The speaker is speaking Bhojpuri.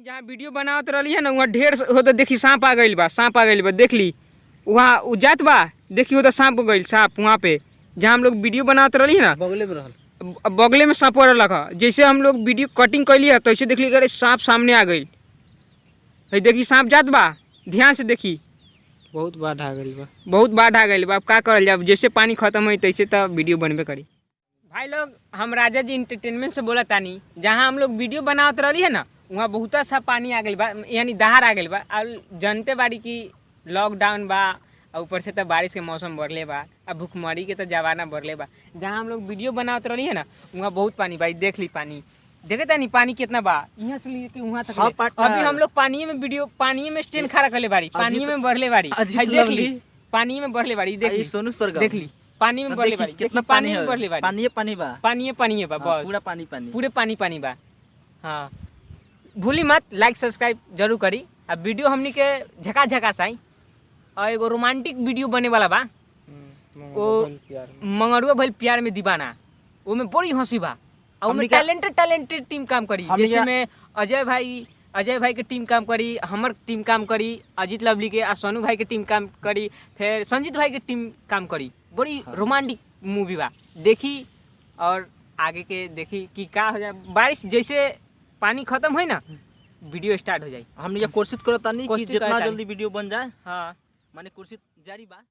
जहाँ वीडियो बनावत रहली है ना, वहाँ ढेर हो तो देखी सांप आ गइल बा, सांप आ गइल बा, देख ली वहाँ उ जात बा, देखी हो तो सांप गइल, सांप वहाँ पे जहाँ हम लोग वीडियो बनावत रहली है ना, बगले में रहल। बगले में सांप रहलक ह। जैसे हम लोग वीडियो कटिंग कैली है तैसे देखली, अरे सांप सामने आ गइल है। देखी सांप जात बा, ध्यान से देखी। बहुत बाढ़ आ गइल बा। बहुत बाढ़ आ गइल बा, अब का करल जाए? जैसे पानी खत्म होई तैसे तो वीडियो बनबे करी। भाई लोग, हम राजा जी इंटरटेनमेंट से बोला तानी, जहाँ हम लोग वीडियो बनावत रहली है ना, वहाँ बहुत सा पानी आ गइल बा, यानी दहाड़ आ गइल बा। और जानते बारी कि लॉकडाउन बा और ऊपर से तो बारिश के मौसम बढ़ले बा आ भूखमरी के तो जमाना बढ़ले बा। जहाँ हम लोग वीडियो बनावत रहली है ना, वहाँ बहुत पानी बा। ई देख ली पानी, देखे तानी पानी कितना बा, यहाँ से लेके वहाँ तक हाँ, ले। पार्टनर। अभी हम लोग पानी में वीडियो, पानी में स्टैंड खड़ा करले बारी, पानी में बढ़ले बारी। अजीत है, देख ली लवली। पानी में बढ़ले बारी, देख आ, ई ली। सोनू सरगम। देख ली पानी में तो बढ़ले देखी बारी, कितना देखी पानी में है। बढ़ले बारी। पानी पानी बा। पानी पानी बा। हाँ, बस पूरा पानी पानी। पूरे पानी पानी बा। हाँ, भूली मत, लाइक सब्सक्राइब जरूर करी। आ वीडियो हमनी के झका झकास आई और एगो रोमांटिक वीडियो बने वाला बा, ओ मंगरुआ भइल प्यार में दीवाना, ओमे बड़ी हंसी बा और ओमे हमनी का- टैलेंटेड टैलेंटेड टीम काम करी। हमनी जैसे का- में अजय भाई, अजय भाई के टीम काम करी, हमर टीम काम करी, अजीत लवली के आ सोनू भाई के टीम काम करी, फिर संजीत भाई के टीम काम करी। बड़ी रोमांटिक मूवी बा, देखी और आगे के देखी कि का हो जाए। बारिश जैसे पानी खत्म होई ना, वीडियो स्टार्ट हो जाए। हमनी के कोशिश करत तानी कि कोशिश जितना करतानी। जल्दी वीडियो बन जाए। हाँ। माने कोशिश जारी बा।